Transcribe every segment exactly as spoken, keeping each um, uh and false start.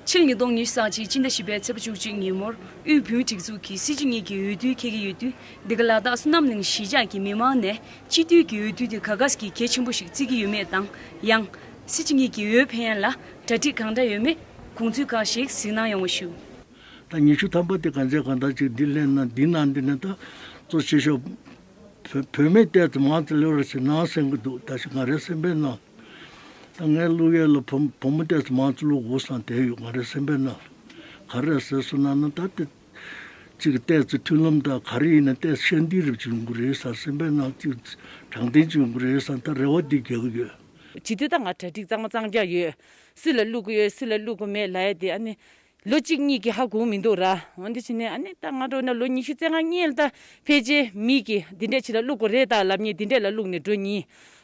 ཕྱི་ལོ་ཉིས་སྟོང་ཉི་ཤུ་རྩ་གཅིག་སྤྱི་ཟླ་བཞི་པའི་ཚེས་པ་བཅུ་གཅིག་ཉིན་མོར་དབུས་བོད་མིའི་སྒྲིག་འཛུགས་ཀྱིས་སྲིད་སྤྱི་གཉིས་ཀྱི་འོས་བསྡུ་འཁེལ་གྱི་ཡོད་དུས། འདི་ག་ལ་དྭགས་བསོད་ནམས་གླིང་གཞིས་ཆགས་ཀྱི་མི་མང་ནས་སྤྱི་འཐུས་ཀྱི་འོས་བསྡུ་དེ་ག་ག་ཟིག་གི་གལ་ཆེན་པོ་ཞིག་བརྩི་གི་ཡོད་མེད་དང་། ཡང་སྲིད་སྤྱི་གཉིས་ཀྱི་འོས་འཕེན་ཡ་ལ་གྲ་སྒྲིག་གང་འདྲ་ཡོད་མེད་དགོངས་ཚུལ་ཁག་ཞིག་གཟིགས་གནང་ཡོང་བ་ཞུ། ད་ཉི་ཤུ་ཐམ་པ་དེ་ག་ཚད་གང་ལྟར་ཅིག་འདི་ལྷན་ན་འདི་ན་འདི་ན་ད་གཙོ་ཆེ་ཤོས་བོད་བོད་མི་ཏོག་ཙམ་མང་ཙམ་སླེབས་རོགས་ཞེས་ནང་སེམས་ཀྱི་འདུག་ད་ཞིག་ང་རའི་སེམས་པའི་ནང་། ད་ངའི་བླུག་ཡས་ལ་བུ་བུ་མོ་ཏོག་ཙམ་མང་ཙམ་བླུག་དགོས་བསམ་བསྡད་ཡོད། ང་རའི་སེམས་པའི་ནང་ག་རེ་ཟེར་སོང་ན་ན་ད་དེ་གཅིག་ཏོག་ཙམ་མཐུན་ལམ་དང་ག་རེ་ཡིན་ན་ཏོག་ཙམ་ཤ་འདི་རུ་བྱུང་གི་རེད་བསམ། སེམས་པའི་ནང་གཅིག་དྲང་བདེན་བྱུང་གི་རེད་བསམ། ད་རེ་བ་འདི་རྒྱག་གི་ཡོད། བྱེད་དུས་ད་ང་གྲ་སྒྲིག་གཙང་མ་གཙང་རྐྱང་ཡོད། སུ་ལ་བླུག་གི་ཡོད་སུ་ལ་བླུག་གི་མེད་ལབ་ཡ་དེ་ཨ་ནི་ལོ་གཅིག་གཉིས་ཀྱི་ཧ་གོ་མི་འདུག་ར། འོན་ཏེ་ཕྱི་ནས་ཨ་ནི་ད་ང་འགྲོ་ན་ལོ་ཉི་ཤུ་རྩ་ལྔ་སྔོན་ལ་ད་ཕལ་ཆེར་མི་གིས་འདི་འདྲས་ཆེ་ལ་བླུག་དགོས་རེད་ད་ལབ་མཁན་འདི་འདྲས་ལ་བླུག་ནས་འགྲོ་མཁན་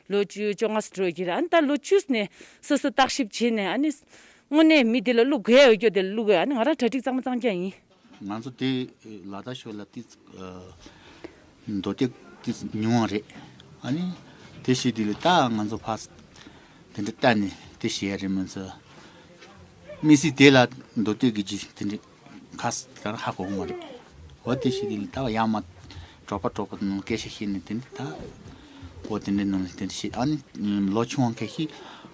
ལོ་བཅུ་བཅོ་ལྔ་ཙམ་འགྲོ་གི་རེད། ཨ་ནི་ད་ལོ་བཅུ་ནས་སོ་སོ་བརྟག་ཞིབ་བྱས་ནས་ཨ་ནི་དངོས་གནས་མི་འདི་ལ་བླུག་དགོས་ཡ་ཡོད་རྒྱུ་དེ་ལ་བླུག་དགོས། ཨ་ནི་ང་རང་གྲ་སྒྲིག་གཙང་མ་གཙང་རྐྱང་ཡིན། ང་ཚོ་དེ་ལ་དྭགས་ཕྱོགས་ལ་ཏོག་ཙམ་མདོ་སྟོད་ཏོག་ཙམ་ཉུང་བ་རེད། ཨ་ནི་དེ་བྱས་དུས་ལ་ད་ང་ཚོ་ཕར་དེ་འདྲ་བལྟས་ནས་དེ་བྱས་ཡ་རེད་མ་ཚད། མི་སེར་དེ་ལ་མདོ་སྟོད་ཀྱི་ཇི་དེ་འདྲ་ཁ་ས་ག་རང་ཧ་གོ་གི་མ་རེད། འོ་དེ་བྱས་དུས་ལ་ད་ཡར་མར་གྲོགས་པོ་གྲོགས་པོ་ནང་སྐད་ཆ་བཤད་ནས་དེ་འདྲ་ད་འོ་དེ་འདྲ་ནང་ལ་དེ་འདྲ་བྱས། ཨ་ནི་ལོ་ཆུང་བ་ཁ་ཤས་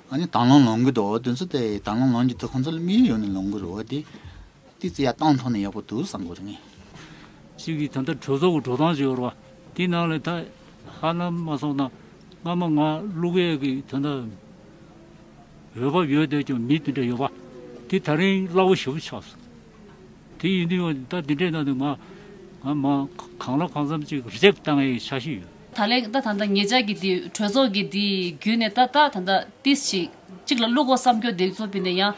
ཨ་ནི་དང་བླངས་ལོན་གི་འདུག་འོ་དེ་ཚོ་དེ་དང་བླངས་ལོན་གྱི་འདུག་ཁོང་ཚོ་ལ་དམིགས་ཡུལ་ཡོད་ནས་ལོན་གི་རེད། འོ་དེ། ཏོག་ཙམ་ཡར་བཏང་ཐུབ་ན་ཡག་པོ་འདུག་བསམ་གྱི་ཡོད་རེད་ངས། གཅིག་གིས་ད་ལྟ་གྲོས་ཚོགས་ཀྱི་འགྲོ་སྟངས་ཅིག་ཡོད་རེད་བ། དེའི་ནང་ལ་ད་ཧ་ལམ་མ་སོང་ན་སྔ་མ་ང་བླུག་ཡས་ཀྱི་ད་ལྟ་འོས་བབ་ཡོད་བསྡད་ཀྱང་མི་དེ་འདྲ་ཡོད་པ། དེ་ད་རིང་སླ་བོ་ཞེ་པོ་ཆགས་སོང་། དེ་ཡིན་དུས་ད་དེ་འདྲའི་ནང་དུ་ང་ང་མ་གང་ལ་གང་འཚམ་ཅིག་རི་ཇེག་བཏང་ཡས་འཆར་གཞི་ཡོད། ད་ལན་ད་ད་ལྟ་ངེད་ཅག་གི་དེ་གྲོས་ཚོགས་ཀྱི་དེ་བརྒྱུད་ནས་ད་ད་ད་ལྟ་ཏིས་ཞིག་གཅིག་ལ་བླུག་དགོས་བསམ་རྒྱུ་དེ་ཚོ་བྱས་ནས་ཡང་།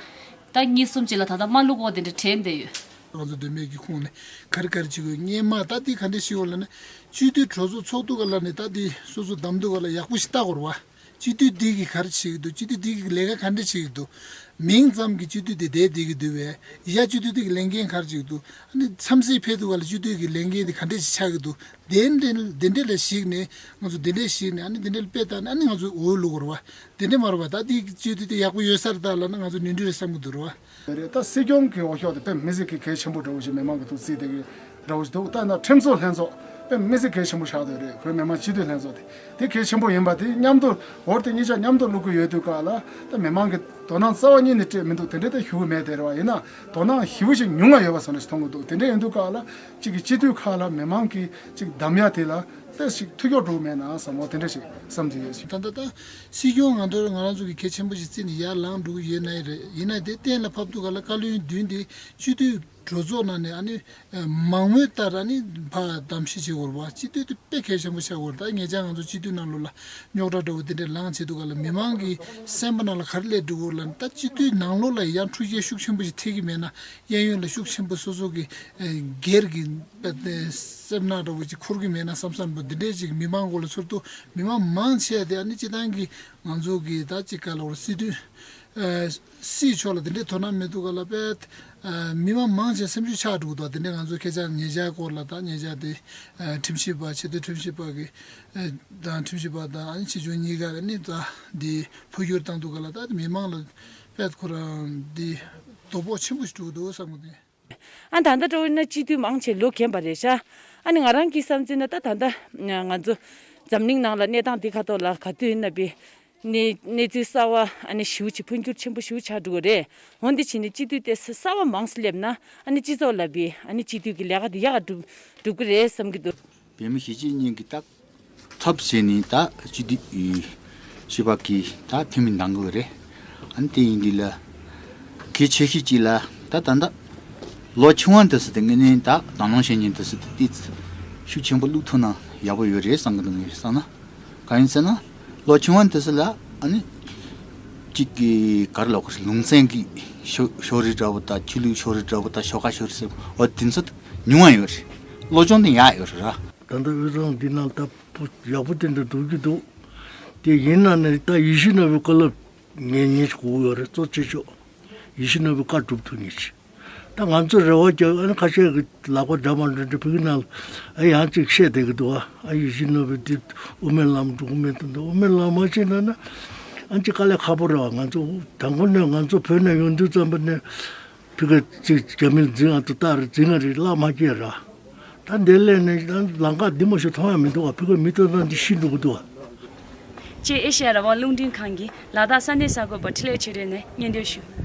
ད་གཉིས་གསུམ་ཅིག་ལ་ད་ལྟ་མ་བླུག་གོ་དེ་འདྲ་དྲན་བསྡད་ཡོད། ང་ཚོ་སྡོད་མེད་ཀྱི་ཁོངས་ནས་ག་རེ་ག་རེ་བྱེད་དགོས། སྔོན་མ་ད་འདི་ག་འདྲ་ཞིག་ཡོད་ལབ་ན། སྤྱི་འཐུས་གྲོས་ཚོགས་ཚོགས་དུས་ག་ལ་ནས་ད་འདི་སོ་སོ་བདམས་དུས་ག་ལ་ཡག་པོ་ཞིག་བལྟ་དགོས་རེད་བ། སྤྱི་འཐུས་འདི་གིས་ག་རེ་བྱེད་ཀྱི་འདུག་སྤྱི་འཐུས་འདི་གིས་ལས་ཀ་ག་འདྲ་བྱེད་ཀྱི་འདུག་མིང་ཙམ་གྱི་སྤྱི་འཐུས་འདི་བསྡད་བསྡད་ཀྱི་འདུག་བས། ཡ་སྤྱི་འཐུས་འདི་གི་ལས་འགན་ག་རེ་བྱེད་ཀྱི་འདུག་ཨ་ནི་འཚམས་གཟིགས་ཕེབས་དུས་ག་ལ་སྤྱི་འཐུས་ཀྱི་ལས་འགན་འདི་ག་འདྲ་ཞིག་ཆགས་ཀྱི་འདུག་དེ་འདྲ་དེ་འདྲ་ལ་གཞིགས་ནས་ང་ཚོ་དེ་འདྲ་གཞིགས་ནས་ཨ་ནི་དེ་འདྲ་ལ་དཔེ་བལྟས་ནས་ཨ་ནི་ང་ཚོ་འོས་བླུག་དགོས་རེད་བ། དེ་འདྲ་མ་རེད་བ། ད་འདི་སྤྱི་འཐུས་དེ་ཡག་པོ་ཡོད་ས་རེད་ད་ལབ་ན་ང་ཚོ་ནོར་འཁྲུལ་རེད་བསམ་གྱི་འདུག་རེད་བ། རེད། ད་སྲིད་སྐྱོང་གི་འོས་ཤོག་དེ་དཔེ་མི་སྲིད་ཀྱི་གལ་ཆེན་པོ་འདྲ་བོ་ཞིག་མི་མང་གི་ཐུགས་བརྩིས་དེ་གི་འདྲ་བོ་ཞིག་འདུག་ད་ན་ཁྲིམས་བཟོ་ལྷན་ཚོགས་དཔེ་མི་སྲིད་གལ་ཆེན་པོ་ཆགས་བསྡད་རེད། བོད་མི་མང་སྤྱི་འཐུས་ལྷན་ཚོགས་དེ་དེ་གལ་ཆེན་པོ་ཡིན་པ་དེ་མཉམ་དུ་འོར་དེ་གཉིས་ཆ་མཉམ་དུ་བླུག་གི་ཡོད་དུས་ག་ལ་ད་མི་མང་གི་དོ་སྣང་རྩ་བ་ཉིད་ནས་སྤྲད་མི་འདུག་དེ་འདྲ་ད་ཞུ་གི་མེད་དེ་རེད་བ། ཡིན་ན་དོ་སྣང་ཞེ་པོ་ཞིག་ཉུང་བ་ཡོད་པ་བཟོ་འདྲ་ཞིག་མཐོང་གི་འདུག་དེ་འདྲ་ཡིན་དུས་ག་ལ་གཅིག་གི་སྤྱི་འཐུས་ཁག་ལ་མི་མང་གི་གཅིག་གདམ་ཡ་དེ་ལ་ཏོག་ཙམ་ཞིག་མཐུན་འགྱུར་འགྲོ་གི་མེད་ན་བསམ་འོ་དེ་འདྲ་ཞིག་བསམ་གྱི་ཡོད། ད་ལྟ་ད་སྲིད་སྐྱོང་ང་ཚོ་ང་རང་ཚོ་གི་གལ་ཆེན་པོ་ཞིག་བརྩིས་ནས་ཡར་ལངས་འགྲོ་གི་ཡོད་ན་ཡི་རེད། ཡིན་ན་དེ་གཏན་ལ་ཕབ་དུས་ག་ལ་བཀའ་བློན་བདུན་དེ་སྤྱི་འཐུས་གྲོས་ཚོགས་ནང་ནས་ཨ་ནི་མང་མོས་ལྟར་ཨ་ནི་ཕར་གདམ་གསེས་བྱེད་དགོས་རེད་བ། སྤྱི་འཐུས་དེ་དཔེ་གལ་ཆེན་པོ་ཆགས་དགོས་རེད། ད་ངེད་ཅག་ང་ཚོ་སྤྱི་འཐུས་ནང་ལོགས་ལ་རྙོག་དྲ་འདྲ་བོ་དེ་འདྲ་ལངས་བྱེད་དུས་ག་ལ་མི་མང་གི་སེམས་པ་ནང་ལ་ག་རེ་སླེབས་འགྲོ་གི་ཡོད་ལབ་ན། ད་སྤྱི་འཐུས་ནང་ལོགས་ལ་ཡང་འཁྲུག་རྐྱེན་ཤུགས་ཆེན་པོ་ཞིག་འཕྲད་ཀྱི་མེད་ན། གཡས་གཡོན་ལ་ཤུགས་ཆེན་པོ་སོ་སོ་གི་ཨ་སྒེར་གྱི་ཨ་སེམས་ནག་འདྲ་བོ་ཅིག་འཁོར་གྱི་མེད་ན་བསམ་བསམ་པ་འདི་འདྲས་ཅིག་མི་མང་མགོ་ལ་ཚུར་གཏུགས། མི་མང་མང་ཆེ་བ་དེ་ཨ་ནི་སྤྱི་བཏང་གི་ང་ཚོ་གི་ད་ཅིག་ག་ལ་བར་སྲིད་དོན་ཨ་སྲིད་ཕྱོགས་ལ་དེ་འདྲས་དོ་སྣང་མི་འདུག་ག་ལ་པས། ཨ་མི་མང་མང་ཆེ་སེམས་ཤུགས་ཆག་འགྲོ་གི་འདུག་དེ་འདྲས་ང་ཚོ་ཁྱེད་ཅག་ཉེ་ཆར་སྐོར་ལ་ད་ཉེ་ཆར་དེ་ཨ་ཁྲིམས་ཞིབ་པ་ཆེས་མཐོའི་ཁྲིམས་ཞིབ་པ་གི་ཨ་དང་ཁྲིམས་ཞིབ་པ་དང་ཨ་ནི་ཆེ་ཆུང་གཉིས་ཀ་ཨ་ནི་ད་འདི་འཕོ་འགྱུར་བཏང་འདུག་ག་ལ། ད་མི་མང་ལ་པས་ཁོ་རང་འདི་དོ་ཕོག་ཆེན་པོ་ཞིག་འགྲོ་གི་འདུག་བསམ་གི་འདུག་ཨ་ད་ལྟ་འགྲོ་ཡིན་ན་སྤྱི་འཐུས་མང་ཆེ་ལོ་རྒན་པ་རེད་ཤག་ཨ་ནི་ང་རང་གི་བསམ་ཚུལ་ན་ད་ད་ལྟ་ང་ཚོ་འཛམ་གླིང་ནང་ལ་གནས་སྟངས་འདི་ཁ་ཐོག་ལ་ག་དུས་ཡིན་ན་པའི་གནས་གནས་ཚུལ་གསར་བ་ཨ་ནི་ཞེ་པོ་ཅིག་འཕོ་འགྱུར་ཆེན་པོ་ཞེ་པོ་ཆགས་འགྲོ་གི་རེད། འོན་ཏེ་བྱས་ནས་སྤྱི་འཐུས་དེ་གསར་བ་མང་ཙམ་སླེབས་ན་ཨ་ནི་སྤྱི་ཚོགས་ལ་པའི་ཨ་ནི་སྤྱི་འཐུས་ཀྱི་ལས་ཀ་འདི་ཡག་ག་འགྲུབ་འགྲུབ་གི་རེད་བསམ་གི་འདུག་བོད་མི་གཞིས་བྱེས་གཉིས་ཀྱི་ད་ཚབ་བྱས་ནས་ད་སྤྱི་འཐུས་ཞེས་པ་གི་ད་འཐུས་མི་འདང་གི་རེད། ཨ་ནི་དེ་ཡིན་དུས་ལ་གལ་ཆེ་ཤོས་གཅིག་ལ་ད་ད་ལྟ་ལོ་ཆུང་བ་འདི་ཚོ་དེ་དངོས་གནས་ད་དང་བླངས་བྱེད་མཁན་འདི་ཚོ་དེ་ཏིས་ཤུགས་ཆེན་པོ་བླུག་ཐུབ་ན་ཡག་པོ་ཡོད་རེད་བསམ་གི་འདུག་ངས་བསམ་ན། གང་ཡིན་ཟེར་ན་ལོ་ཆུང་བ་འདི་ཚོ་ལ་ཨ་ནི་གཅིག་གི་ག་རེ་ལབ་དགོས་རེད། ལུང་ཚན་གྱི་ཤོ་ཤོ་རིག་འདྲ་བོ་དང་ཆོས་ལུགས་ཤོ་རིག་འདྲ་བོ་དང་ཆོལ་ཁ་ཤོ་རིག་ཟེར་བ་འོ་དེ་ཚོ་ཉུང་བ་ཡོད་རེད། བློ་སྦྱོང་དེ་ཡག་ཡོད་རེད་ར། ད་ལྟ་དབུས་གཙང་འདི་ནང་ལྟ་བུ་ཡག་པོ་དེ་འདྲ་འགྲོ་གི་འདུག་དེ་ཡིན་ན་ནི་ད་ཡིད་བཞིན་ནོར་བུའི་བཀའ་སློབ་ངས་ཉན་དགོས་ཡོད་རེད། གཙོ་ཆེ་ཤོས་ཡིད་བཞིན་ནོར་བུའི་བཀའ་སྒྲུབ་ཐུབ་མཁན་ཞིག་ད་ང་ཚོ་རེ་བ་རྒྱག་ཨ་ནི་ཁ་ཤས་ཀྱི་ལག་པ་འདྲ་མ་འདྲ་འདྲ་ཕུག་གི་ནང་ཨ་ཡང་ཅིག་བཤད་བསྡད་ཀྱི་འདུག་ཨ་ཡིད་བཞིན་ནོར་བུ་འདི་དབུ་མའི་ལམ་འགྲོ་གི་མེད་དུ་འདུག་དབུ་མའི་ལམ་མ་ཕྱིན་ན་ན་ཨ་ཅིག་དཀའ་ལས་ཁག་པོ་རེད་བ། ང་ཚོ་དང་པོ་ནས་ང་ཚོ་བོད་ནས་ཡོང་དུས་ཙམ་པ་ནས། ཕི་ག་ཅིག་རྒྱ་མིར་འཛིང་ཨ་ཏུ་ཏར་འཛིང་ཨ་རི་ལ་མ་སྐྱེས་ར། ད་འདི་ལས་ནས་ད་ལམ་ཁ་འདི་མ་ཞིག་མཐོང་ཡ་མི་འདུག་ཨ། ཕི་ག་མི་ཏོ་ན་འདི་ཤི་འགྲོ་གི་འདུག་ཨ། ཅེས་ཨེ་ཤ་ཡ་རང་དབང་རླུང་འཕྲིན་ཁང་གི་ལ་དྭགས་ས་གནས་གསར་འགོད་པ་འཕྲིན་ལས་ཆོས་སྒྲོན་ནས་སྙན་སྒྲོན་ཞུ།